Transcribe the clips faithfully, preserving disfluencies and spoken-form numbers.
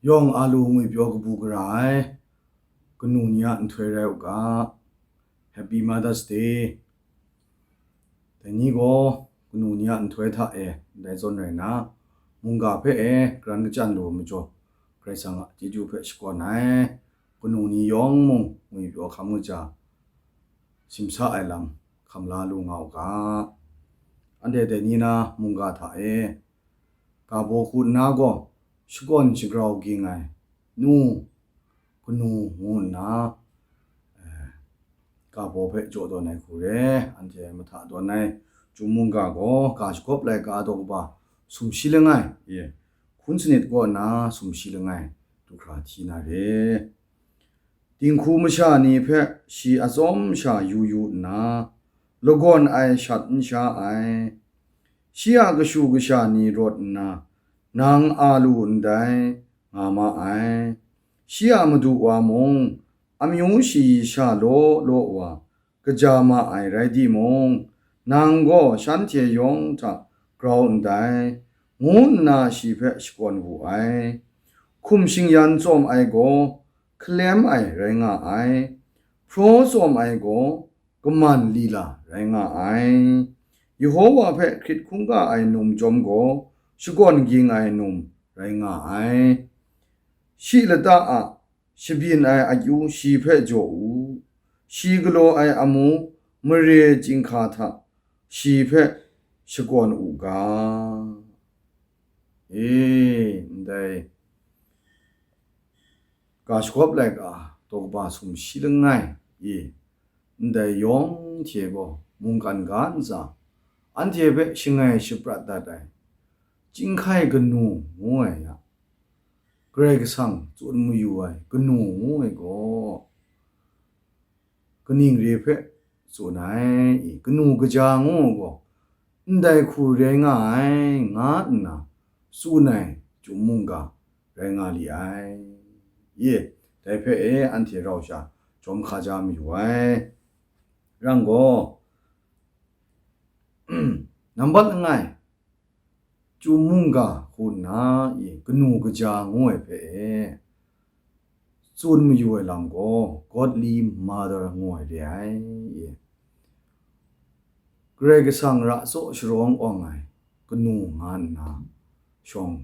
Yawng a lu ngwi pyaw kabu gara ai kanu ni a nhtoi rai u ga, Happy Mother's Day. Dai ni gaw kanu ni a nhtoi hta e ndai zawn rai nna, mungga hpe e karan kachyan lu ai majaw, Karai Kasang a chyeju hpe shakawn ai kanu ni yawng mung ngwi pyaw hkam kaja, simsa ai lam hkam la lu nga u ga. Anhte dai ni na mungga hta e, ga baw hku nna gaw, shakawn shagrau ging ai nu, kanu ngu nna, eh, ga baw hpe jaw tawn ai hku re, anhte mahta tawn ai Chyum mungga gaw ga shagawp laika daw kaba sumshi langai, ye, hkun sanit kaw nna sumshi langai du hkra hti na re. Dinghku masha ni hpe shi atsawm sha yu yu nna, lagawn ai shat n sha ai. Shi a kashu kasha ni rawt nna, nang a lu ndai, nga ma ai. Shi a madu wa mung, amyu shayi sha law law wa, kaja ma ai rai timung, nang gaw shanhte yawng hta grau ndai, ngu nna shi hpe shakawn wu ai. Hkum shingyan tsawm ai gaw, hkalem ai rai nga ai, hpraw tsawm ai gaw, kaman lila rai nga ai. Yehova hpe hkrit hkungga ai num chyawm gaw, shakawn ging ai num rai nga ai. Shi lata a shabyin ai akyu shi hpe jaw u, shi galaw ai amu mare chyinghka hta shi hpe shakawn u ga. E, ndai ga shagawp laika daw kaba sumshi langai, e, ndai yawng hte gaw mungkan ga ntsa, anhte hpe shangai shaprat dat ai, chyinghkai kanu ngu ai a, Karai Kasang tsun mayu ai kanu ngu ai gaw, kaning re hpe tsun ai, i, kanu kaja ngu ai gaw, ndai hku rai nga ai, nga nna tsun ai Chyum mungga rai nga li ai. Ye, dai hpe e anhte rau sha jawm hka ja mayu ai. Rang gaw, nambat langai, Chyum mungga hku nna, i, kanu kaja ngu ai hpe e, tsun mayu ai lam gaw, godly mother ngu ai re ai, i. Karai Kasang ra tsaw sharawng awng ai kanu nga nna shawng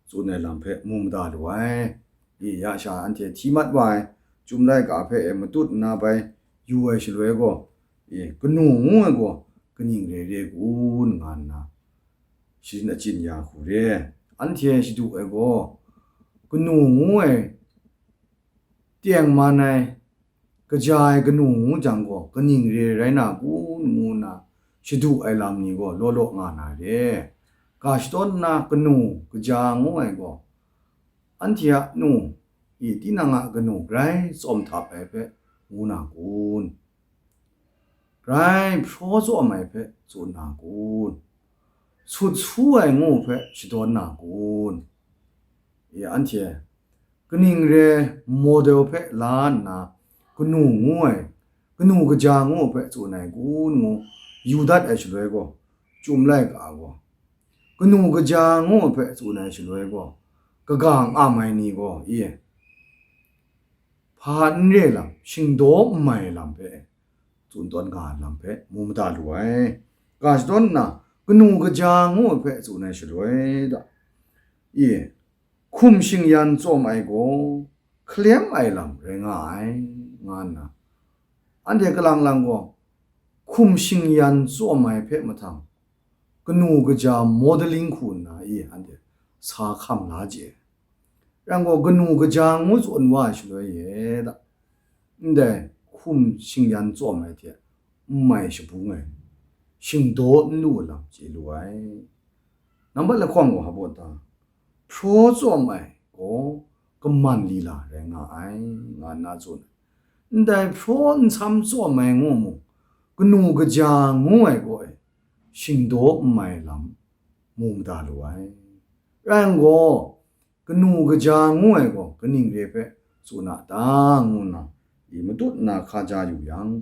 tsun ai lam hpe mu mada lu ai. I, ya sha anhte hti mat wa ai Chyum laika hpe e matut nna bai yu ai shaloi gaw, i, kanu ngu ai gaw kaning re re kun nga nna, sharin achyin ya hku re. Anhte shadu ai gaw, kanu ngu ai tengman ai, kaja ai kanu ngu jang gaw, kaning re rai na kun ngu nna shadu ai lam ni gaw law law nga na re. Ga shadawn nna kanu kaja ngu ai gaw, anhte a nu, i, tinang a kanu grai tsawm htap ai hpe ngu na kun? Grai hpraw tsawm ai hpe tsun na kun? Sut su ai ngu hpe shadawn na kun? I, anhte kaning re model hpe la nna, kanu ngu ai, kanu kaja ngu hpe tsun ai kun ngu yu dat ai shaloi gaw, Chyum laika gaw, kanu kaja ngu hpe tsun ai shaloi gaw, kaga n am ai ni gaw, i, hpa n re lam, shingdaw n mai lam hpe tsun tawn nga ai lam hpe mu mada lu ai. Ga shadawn nna, kanu kaja ngu ai hpe tsun ai shaloi da, i, hkum shingyan tsawm ai gaw, hkalem ai lam rai nga ai, nga nna, anhte kalang lang gaw, hkum shingyan tsawm ai hpe mahtang, kanu kaja modeling hku nna, i, anhte sa hkam la chye. Yang gaw, kanu kaja ngu tsun wa ai shaloi e da, ndai hkum shingyan tsawm ai hte n mai shabung ai, shingdaw n lu lam chye lu ai. Nambat lahkawng gaw hpa baw ta? Hpraw tsawm ai gaw kaman lila rai nga ai, nga nna tsun ai. Ndai hpraw nsam tsawm ai ngu mung, kanu kaja ngu ai gaw e, shingdaw n mai lam mu mada lu ai. Rai yang gaw, kanu kaja ngu ai gaw kaning re hpe tsun a ta, ngu nna, i, matut nna hka ja yu yang,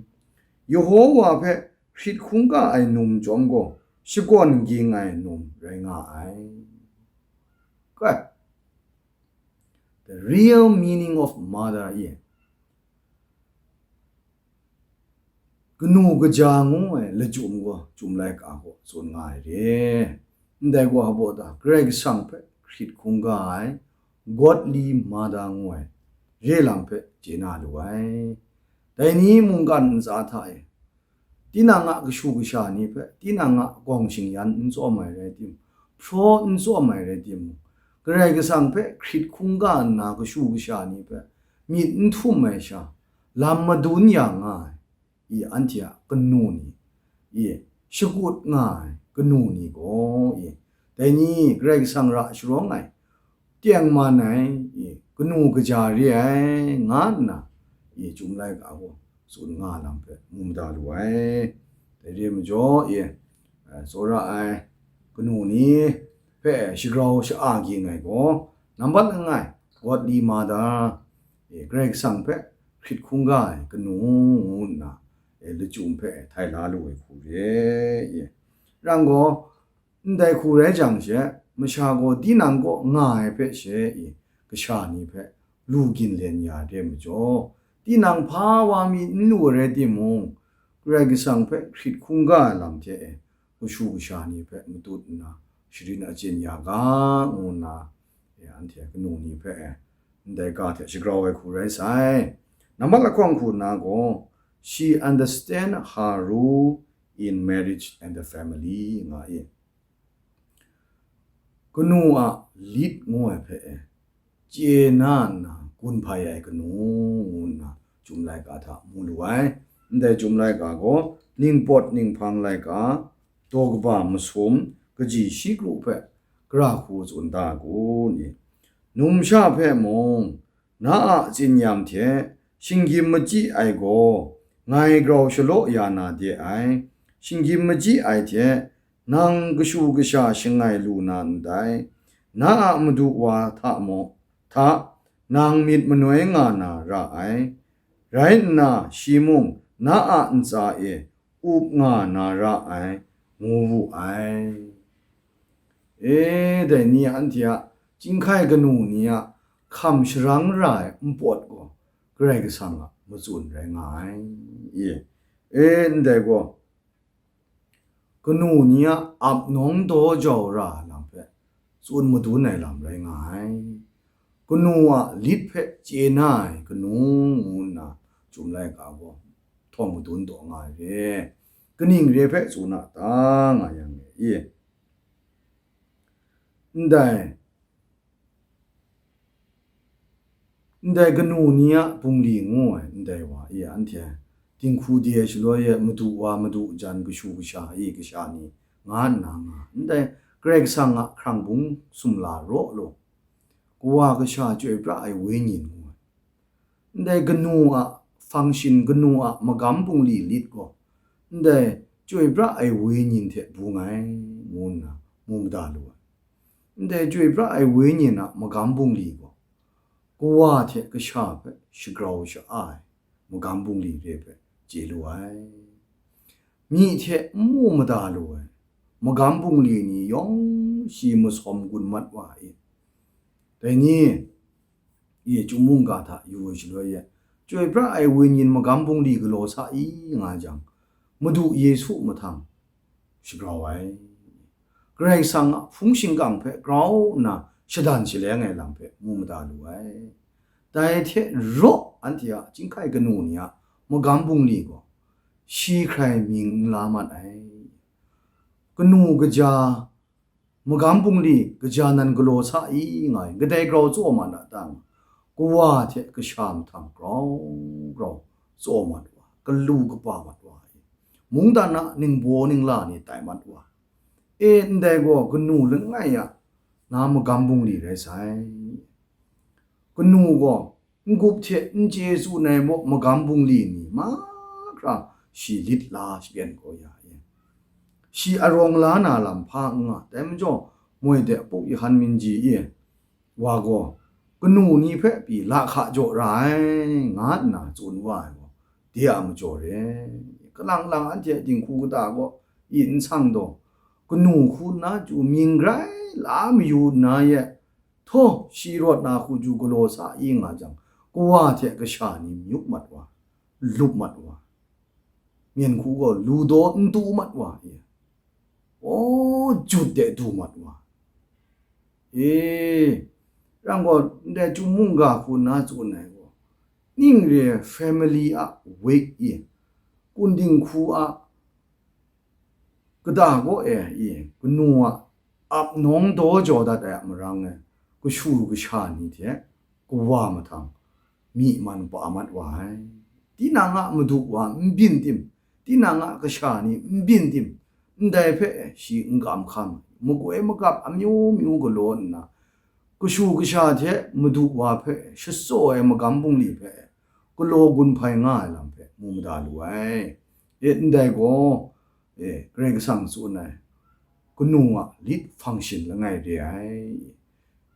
Yehova hpe hkrit hkungga ai num chyawm gaw, shakawn ging ai num rai nga ai. Kai, Real meaning of mother i, kanu kaja ngu ai lachyum gaw chyum laika gaw tsun nga ai re. Ndai gaw hpa baw ta, Karai Kasang hpe hkrit hkungga ai, godly mother ngu ai re lam hpe chye na lu ai. Dai ni mungkan ntsa hta e, tinang a kashu kasha ni hpe, tinang a gawng shingyan n tsawm ai rai tim, hpraw n tsawm ai rai timung, Karai Kasang hpe hkrit hkungga nna kashu kasha ni hpe myit n htum ai sha, lam madun ya nga ai, i anhte a kanu ni, i shakut nga ai kanu ni gaw, i dai ni Karai Kasang ra sharawng ai, tengman ai, i kanu kaja re ai, nga nna, i chyum laika gaw tsun nga lam hpe mu mada lu ai. Dai re ai majaw, i, eh, tsawra ai kanu ni hpe shagrau sha-a ging ai gaw, nambat langai, godly mother, e, Karai Kasang hpe hkrit hkungga ai kanu ngu nna, e, lachyum hpe htai la lu ai hku re, e. Rang gaw, ndai hku rai jang she, masha gaw tinang kaw nga ai hpe she, e, kasha ni hpe lu ginlen ya re majaw, tinang hpa wa mi n lu ai rai timung, Karai Kasang hpe hkrit hkungga ai lam hte e, kashu kasha ni hpe matut nna, sharin achyin ya ga, ngu nna, e, anhte kanu ni hpe, e, ndai ga hte shagrau ai hku rai sai. Nambat lahkawng hku nna gaw, she understand her role in marriage and the family, nga e. Kanu a lit ngu ai hpe, e, chye na nna gun hpai ai kanu, ngu nna chyum laika hta mu lu ai. Ndai chyum laika gaw ningpawt ninghpang laika, daw kaba masum, kaji shi kru hpe gara hku tsun da ai kun i? Numsha hpe mung, na a tsinyam hte shinggyim machyi ai gaw, ngai grau shalaw ya na de ai. Shinggyim machyi ai hte nang kashu kasha shangai lu na ndai. Na a madu wa hta maw, hta nang myit manoi nga na ra ai. Rai nna, shi mung na a ntsa e up nga na ra ai, ngu wu ai. E, dai ni anhte a chyinghkai kanu ni a hkam sharang ra ai npawt gaw Karai Kasang a matsun rai nga ai. E, e, ndai gaw, kanu ni a ap nawng daw jau ra lam hpe tsun madun ai lam rai nga ai. Kanu a lit hpe chye na ai kanu ngu nna chyum laika gaw htawng madun taw nga ai re. Kaning re hpe tsun a ta, nga yang e, i? Ndai, ndai kanu ni a bungli ngu ai ndai wa e anhte dinghku de ai shaloi e madu wa madu jan kashu kasha e kasha ni nga nna nga, ndai Karai Kasang a hkrang bung sumla raw law, kawa kasha chyoi pra ai wenyi ngu ai. Ndai kanu a function, kanu a magam bungli lit gaw, ndai chyoi pra ai wenyi hte bung ai, ngu nna mu mada lu ai. Ndai chyoi pra ai wenyi a magam bungli gaw, kawa hte kasha hpe shagrau sha-a ai magam bungli re hpe chye lu ai. Myi hte n mu mada lu ai magam bungli ni yawng shi masawm gun mat wa ai. Dai ni, e, chyum mungga hta yu ai shaloi e, chyoi pra ai wenyi magam bungli galaw sa i, nga jang, Madu Yesu mahtang shagrau ai. Karai Kasang a hpung shingkang hpe grau nna shadan shaleng ai lam hpe mu mada lu ai. Dai hte raw anhte a chyinghkai kanu ni a magam bungli gaw shi hkrai mying n la mat ai. Kanu kaja, magam bungli kaja nan galaw sa i nga ai, kadai grau tsaw ma na tang, kawa hte kasha mahtang grau grau tsaw mat wa, kalu kapa mat wa, mungdan a ningbaw ningla ni tai mat wa. E, ndai gaw kanu langai a na magam bungli rai sai. Kanu gaw n-gup hte n chye tsun ai maw, magam bungli ni mahkra shi lit la shapen kau ya e. Shi arawng la na lam hpa n nga, dai majaw, moi de Puk Yawhan Minji e wa gaw, kanu ni hpe pyi lahka jaw ra ai, nga nna tsun wa ai gaw, de a majaw re. Kalang lang anhte a dinghku kata gaw i n sang taw, kanu hku nna chyu mying grai la mayu nna ye, Htaw, shi rawt na hku ju galaw sa i nga jang, kawa hte kasha ni myuk mat wa, lup mat wa, myen hku gaw lu daw n tu mat wa e, aw, jut de du mat wa e, rang gaw ndai Chyum mungga hku nna tsun ai gaw, ning re ai family a wik e, kunding hku a kata kaw e i, kanu a ap nawng daw jaw dat ai a marang e, kashu kasha ni hte kawa mahtang myi man pa mat wa ai. Tinang a madu wa n byin tim, tinang a kasha ni n byin tim, ndai hpe shi n kam hkam, makoi magap amyu myu galaw nna, kashu kasha hte madu wa hpe shatsaw ai magam bungli hpe galaw gun hpai nga ai lam hpe mu mada lu ai. E, ndai gaw, e, Karai Kasang tsun ai, kanu a lit function langai re ai.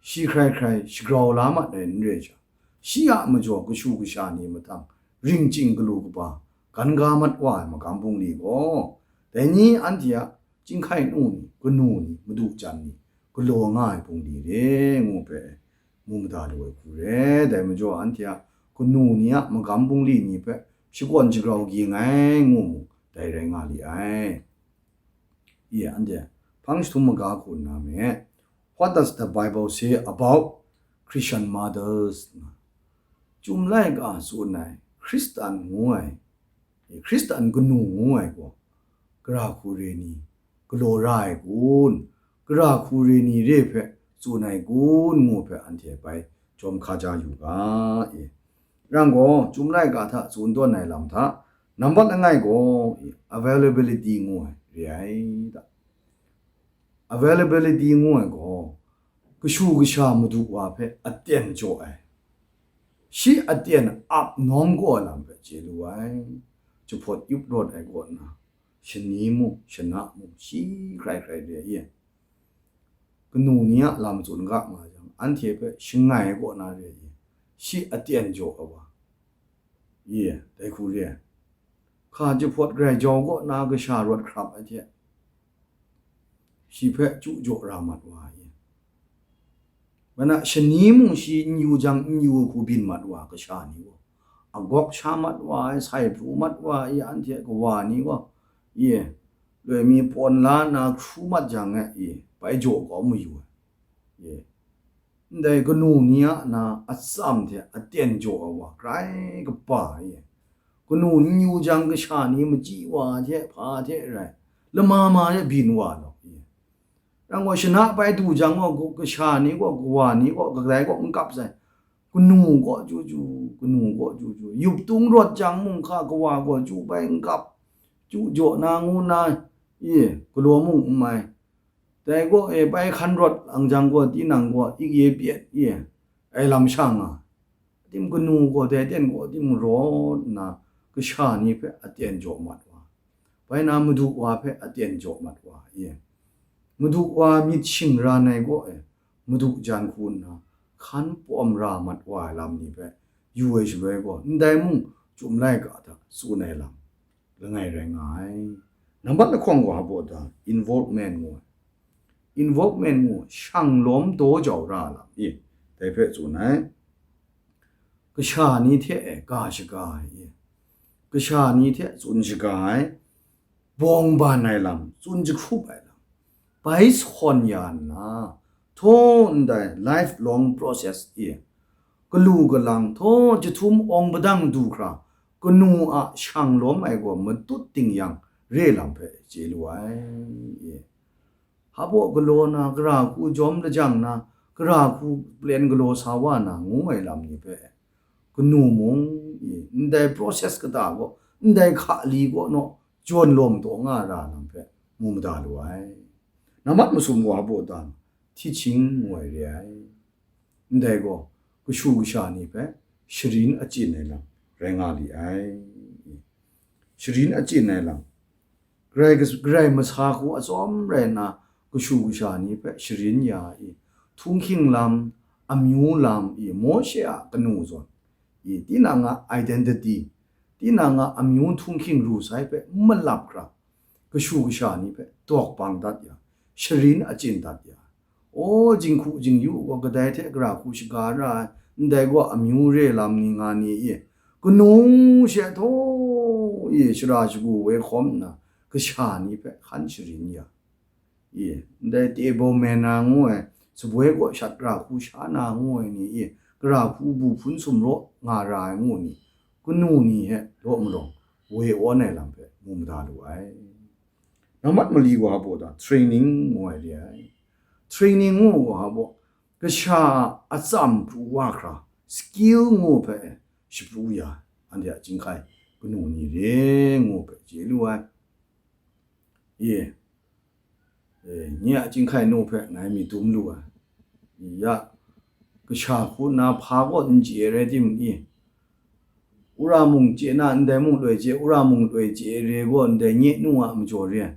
Shi hkrai hkrai shagrau la mat ai n re ai sha, shi a majaw kashu kasha ni mahtang ringchying galu kaba gan ga mat wa ai magam bungli gaw, dai ni anhte a chyinghkai nu ni, kanu ni, madu jan ni, galaw nga ai bungli re ngu hpe mu mada lu ai hku re. Dai majaw anhte a kanu ni a magam bungli ni hpe shakawn shagrau ging ai ngu mu, dai rai nga li ai. Ye, anhte hpang jahtum maga hku nna me, "What does the Bible say about Christian mothers?" Chyum laika tsun ai Hkristan ngu ai, Hkristan kanu ngu ai gaw, gara hku re ni galaw ra ai kun, gara hku re ni re hpe tsun ai kun ngu hpe anhte bai jawm hkaja yu ga e. Rang gaw, Chyum laika hta tsun tawn ai lam hta, nambat langai gaw, availability ngu ai re ai da. Availability ngu ai gaw, kashu kasha madu wa hpe aten jaw ai, shi aten ap nawng kaw ai lam hpe chye lu ai, jahpawt yup rawt ai kaw nna, shani mung, shana mung, shi hkrai hkrai re ai. Kanu ni a lam tsun ga nga jang, anhte hpe shangai ai kaw na re ai, shi aten jaw ai wa, ye, dai hku re ai. Hka jahpawt grai jau kaw na kasha rawt hkrap ai hte, shi hpe chyu jaw ra mat wa ai. Mana shani mung shi n yu jang, n yu hku byin mat wa ai kasha ni gaw, agawk sha mat wa ai, sai pru mat wa ai, anhte kawa ni gaw, ye, loi mi pawn la nna hkru mat jang e, ye, bai jaw kau mayu ai. Ye. Ndai kanu ni a na atsam hte aten jaw ai wa grai kaba e. Kanu n yu jang kasha ni machyi wa hte hpa hte rai, lama ma de byin wa law, ye. Rang gaw, shana bai du jang gaw, kasha ni gaw, kawa ni gaw, kadai gaw n kap sai. Kanu gaw chyu chyu, kanu gaw chyu chyu. Yup tung rawt jang mung hka kawa gaw chyu bai n kap, chyu jaw na ngu na, ye, galaw mung n mai. Dai gaw e, bai hkan rawt ang jang gaw, tinang gaw ik ye pyet, ye, ai lam sha nga. Tim kanu gaw dai ten gaw tim rawt nna, kasha ni hpe aten jaw mat wa, bai na madu wa hpe aten jaw mat wa, ye. Madu wa myit shingran ai gaw e, madu jan hku nna, hkan pawm ra mat wa ai lam ni hpe yu ai shaloi gaw, ndai mung Chyum laika hta tsun ai lam langai rai nga ai. Nambat lahkawng gaw hpaw da, involvement ngu ai. Involvement ngu, shang lawm daw jau ra lam, i, dai hpe tsun ai. Kasha ni hte e ga shaga ai, i, kasha ni hte tsun shaga ai, bawng ban ai lam, tsun jahkrup ai lam, bai sawn ya nna, htaw ndai lifelong process e, kalu kalang htaw jahtum awng padang du hkra, kanu a shang lawm ai gaw matut ting yang re lam hpe chye lu ai. Hpaw galaw na, gara hku jawm lajang na, gara hku palen galaw sa wa na, ngu ai lam ni hpe, kanu mung, ndai process kata gaw, ndai hka li gaw naw, jawn lawm taw nga ra lam hpe, mu mada lu ai. Nambat masum wa hpaw dan, teaching ngu ai re ai. Ndai gaw, kashu kasha ni hpe sharin achyin ai lam rai nga li ai. Sharin achyin ai lam, Karai, Karai masa hku atsawm rai nna, kashu kasha ni hpe sharin ya i, htunghking lam, amyu lam i, Mawshe a kanu zawn i, tinang a identity, tinang a amyu htunghking ru sai hpe n malap hkra, kashu kasha ni hpe dawk bang dat ya, sharin achyin dat ya, O, jinghku jingyu gaw kadai hte gara hku shaga ra ai, ndai gaw amyu re lam ni nga ni e, kanu she htaw e shara shagu woi hkawm nna, kasha ni hpe hkan sharin ya. E, ndai table manner ngu ai, saboi kaw shat gara hku sha na ngu ai ni e, gara hku bu hpun sumraw nga ra ai ngu ni, kanu ni hte law malawng woi awn ai lam hpe mu mada lu ai. Nambat mali wa baw da, training ngu ai re ai. Training ngu wa baw, kasha a atsam pru wa hkra, skill ngu hpe shapru ya, anhte a chyinghkai kanu ni re ngu hpe chye lu ai. Ye, e, nye a chyinghkai nu hpe ngai myit dum lu ai. Ya, kasha hku nna hpa kaw n chye rai timung, i, wora mung chye na, ndai mung loi chye, wora mung loi chye re gaw, ndai nye nu a majaw re ai.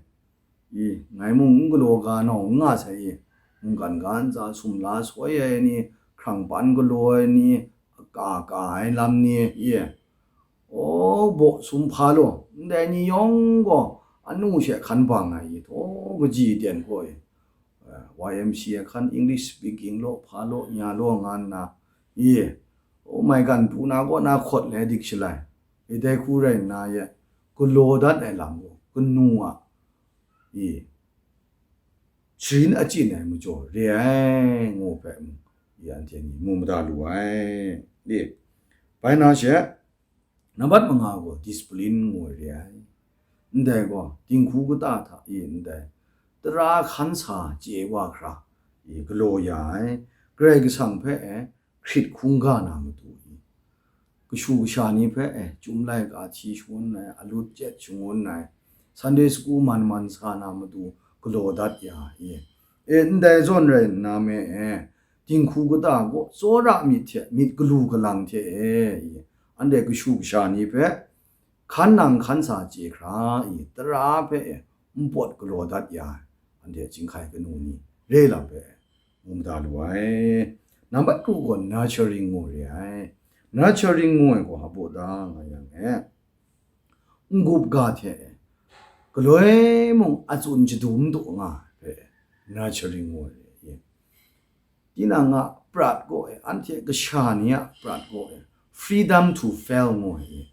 I, ngai mung n galaw ga nau n nga sai i, mungkan ga ntsa sumla soi ai ni, hkrang pan galaw ai ni, ka ka ai lam ni, i, o, baw sum hpa law, ndai ni yawng gaw anu she hkan bang ai i, htaw kaji ten gaw i, eh, Y M C A hkan English speaking law, hpa law, nya law nga nna, i, o, maigan pru na kaw na hkawt le dik shalai, i, dai hku rai nna ye, galaw dat ai lam gaw, kanu a, i, sharin achyin ai majaw re ai, ngu hpe mu, i, anhte ni mu mada lu ai. I, bai na she, nambat manga gaw discipline ngu ai re ai. Ndai gaw, dinghku kata hta e ndai, tara hkan sa chye wa hkra, i, galaw ya ai, Karai Kasang hpe e, hkrit hkungga na matu i, kashu kasha ni hpe, eh, chyum laika hti shangun ai, alut chyet shangun ai, Sunday school man man sa na matu galaw dat ya i. E, ndai zawn rai nna me, eh, dinghku kata gaw tsawra myit hte myit galu galang hte e i, anhte kashu kasha ni hpe hkan nang hkan sa chye hkra i, tara hpe e npawt galaw dat ya ai, anhte chyinghkai kanu ni re lam hpe mu mada lu ai. Nambat kru gaw nurturing ngu re ai. Nurturing ngu ai gaw hpa baw da nga yang e, n-gup ga hte e, galoi mung a tsun shadum du nga ai hpe nurturing ngu ai re. Tinang a prat gaw e, anhte kasha ni a prat gaw e, freedom to fail ngu ai e.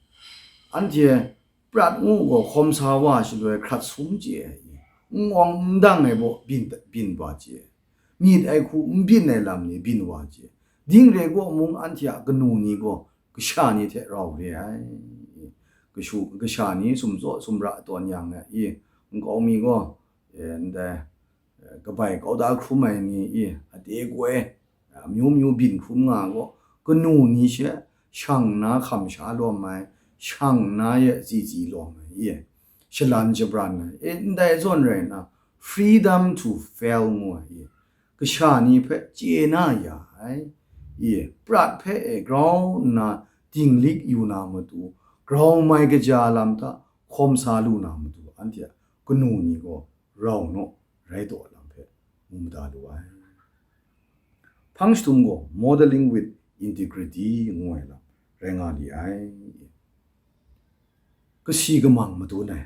Anhte prat ngu gaw hkawm sa wa shaloi hkrat sum chye ai, n ngawng n dang ai baw byin, byin wa chye, myit ai hku n byin ai lam ni byin wa chye, ding re gaw mung anhte a kanu ni gaw kasha ni hte rau re ai. Kashu, kasha ni sumtsaw sumra tawn yang ai i, nkau mi gaw, e, ndai, e, kabai kau da hkrum ai ni i, ade goi, amyu myu byin hkrum nga gaw, kanu ni she shang nna hkam sha lawm ai, shang nna ye tsi tsi lawm ai, i, shalan shabran ai, e, ndai zawn rai nna, freedom to fail ngu ai, i, kasha ni hpe chye na ya ai, i, prat hpe e grau nna dinglik yu na matu, grau mai kaja lam hta hkawm sa lu na matu, anhte a kanu ni gaw rau naw rai taw lam hpe mu mada lu ai. Hpang shatum gaw modeling with integrity ngu ai lam rai nga li ai. Kasi kamang madun ai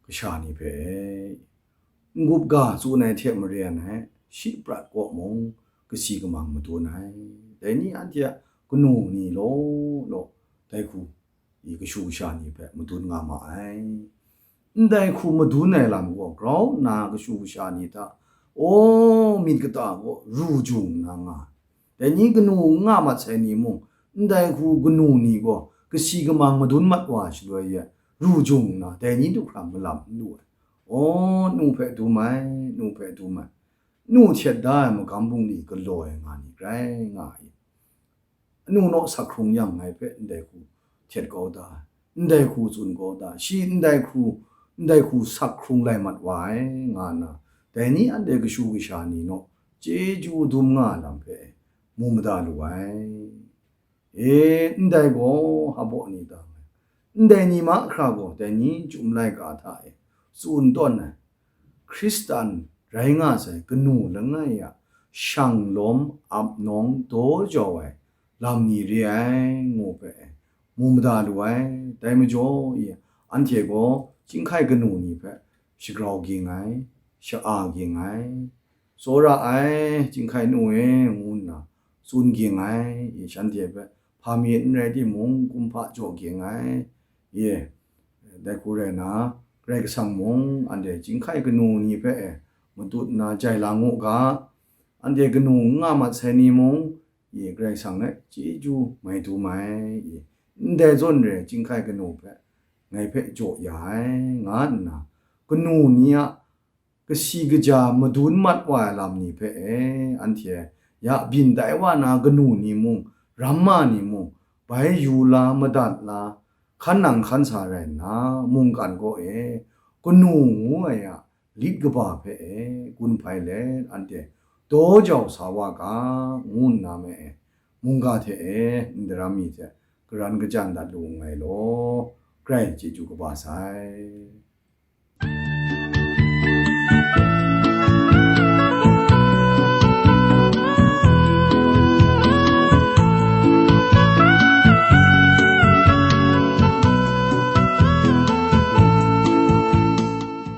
kasha ni hpe n-gup ga tsun ai hte maren ai, shi prat kaw mung kasi kamang madun ai. Dai ni anhte a kanu ni law law, dai hku i kashu kasha ni hpe madun nga ma ai. Ndai hku madun ai lam gaw grau nna kashu kasha ni hta, aw, myit kata gaw ru jung nna nga ai. Dai ni kanu n nga mat sai ni mung, ndai hku kanu ni gaw kasi kamang madun mat wa shaloi e, ru jung nna dai ni du hkra malam n lu ai. Aw, nu hpe dum ai, nu hpe dum ai, nu htet da ai magam bungli galaw ai nga ni grai nga ai. Anu naw sak hkrung yang ngai hpe ndai hku htet kau da, ndai hku tsun kau da, shi ndai hku, ndai hku sak hkrung lai mat wa ai, nga nna, dai ni anhte kashu kasha ni naw chyeju dum nga lam hpe mu mada lu ai. E, ndai gaw hpa baw ni ta ngai, ndai ni mahkra gaw dai ni chyum laika hta e tsun tawn ai, Hkristan rai nga sai kanu langai a shang lawm ap nawng daw jau ai lam ni re ai, ngu hpe mu mada lu ai. Dai majaw i, anhte gaw chyinghkai kanu ni hpe shagrau ging ai, sha-a ging ai, tsawra ai, Chyinghkai nu e, ngu nna tsun ging ai, i shanhte hpe hpa mi n rai timung, kumhpa jaw ging ai, i, dai hku rai na, Karai Kasang mung anhte Chyinghkai kanu ni hpe e matut nna jai lang u ga, anhte kanu n nga mat sai ni mung, i Karai Kasang e chyeju mai dum ai, i ndai zawn re Chyinghkai kanu hpe ngai hpe jaw ya ai, nga nna, kanu ni a kasi kaja madun mat wa ai lam ni hpe e, anhte ya byin tai wa na kanu ni mung, ramma ni mung, bai yu la, madat la, hkan nang hkan sa rai nna, mungkan kaw e, kanu ngu ai a lit kaba hpe e, gun hpai let, anhte daw jau sa wa ga, ngu nna me e, mungga hte e, ndaram mi hte karan kajan dat lu nngai law, grai chyeju kaba sai.